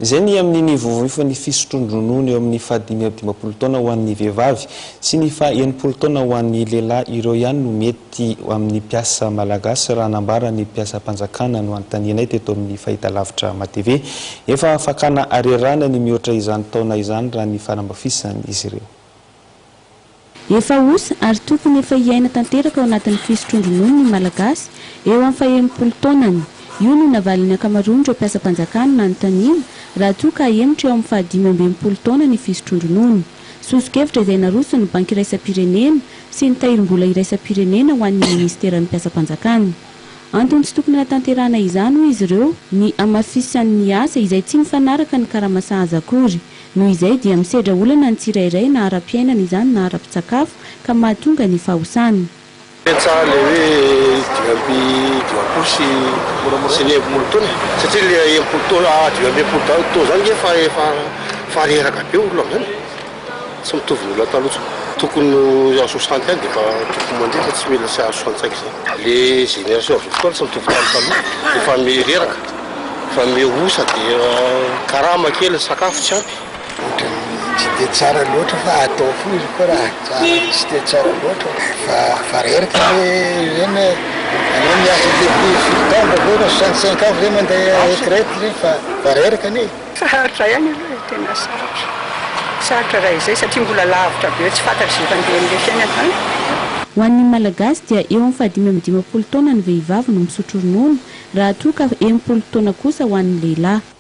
Izay ny amin'ny vovoifan'ny fisotroan-dronono eo amin'ny faha-55 taona ho an'ny vehivavy sy ny faha-60 taona ho an'ny lehilahy. Ireo ihany no mety amin'ny mpiasa malagasy raha nambara ny mpiasam-panjakana no anontanianay teto amin'ny fahitalavitra MATV. Efa fakana harerahana ny mihoatra izany taona izany raha ny fanamafisan'izy ireo. Efa osa ary tokony efa hiaina tanteraka ao anatin'ny fisotroan-dronono ny Malagasy eo amin'ny faha-60 taonany. Io no navalin'ny ankamaroan'ireo mpiasam-panjakana nanontaniana raha toa ka hahemotra eo amin'ny faha-65 taona ny fisotroan-dronono. Soso-kevitra izay naroson'ny Banky iraisam-pirenena sy ny Tahirim-bola iraisam-pirenena ho an'ny minisiteran'ny mpiasam-panjakana. Antony tsy tokony hanatanterahana izany, hoy izy ireo, ny hamafisan'ny asa izay tsy mifanaraka ny karama sahaza akory. Noho izay dia misedra olana ny tsirairay na ara-piainana izany na ara-pitsakafo ka mahatonga ny fahosana. Tsara le hoe 55 sy ny 60 taona satria le 60 taona, 65 taona zany nge fa efa fa reraka be olona am'zany, tsy mitovy ny olona taloha intsony. Tokony ho 60 any de efa tokony mandeha fa tsy mila sy azo 65 zany. Le génération avy fotoana tsy mitovy tamin'ny taloha, efa mireraka, efa mihosa de karama kely, sakafo tsy ampy. Ohatrany tsy de tsara loatra fa atao fo izy koa raha tsara, tsy de tsara loatra fa reraka le zany hoe anao miasa depuis firy taona aveo na 65 ans zay mandeha retraite zay fa reraka anie. Sarotra ihany aloha e, tena sarotra. Sarotra raha izay satria mbola lavitra be tsy fantatry izay fandehan'ilay fiainana any. Ho an'ny Malagasy dia eo amin'ny faha-55 taona ny vehivavy no misotro ronono raha toa ka 60 taona kosa ho an'ny lehilahy.